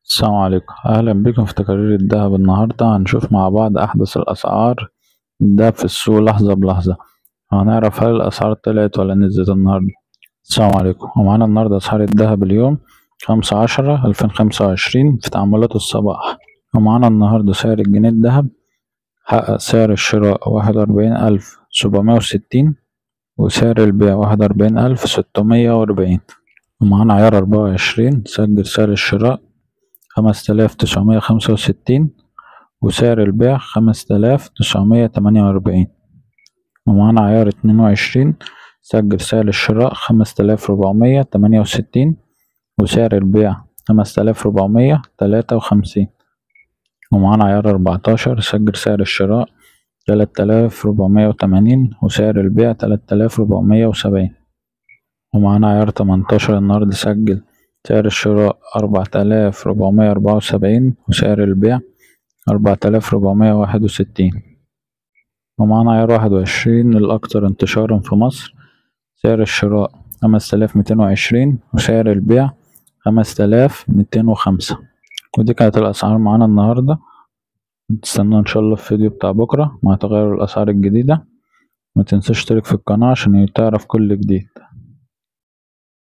السلام عليكم، أهلا بكم في تقارير الذهب. النهاردة هنشوف مع بعض أحدث الأسعار الدهب في السوق لحظة بلحظة، وهنعرف هل الأسعار طلعت ولا نزلت النهاردة. السلام عليكم، ومعانا النهاردة أسعار الذهب اليوم 5/10/2025 في تعاملات الصباح. ومعانا النهاردة سعر الجنيه الذهب حقق سعر الشراء 41760 وسعر البيع 41640. ومعانا عيار 24 سجل سعر الشراء 5965 وسعر البيع 5948. ومعانا عيار 22 سجل سعر الشراء 5468 وسعر البيع 5453. ومعانا عيار 14 سجل سعر الشراء 3480 وسعر البيع 3470. ومعانا عيار 18 النهاردة سجل سعر الشراء 4474 وسعر البيع 4461. ومعانا عيار 21 الأكثر انتشارا في مصر سعر الشراء 5220 وسعر البيع 5205. ودي كانت الأسعار معانا النهاردة. تستنوا إن شاء الله في الفيديو بتاع بكرة مع تغير الأسعار الجديدة. ما تنساش تشترك في القناة عشان تعرف كل جديد.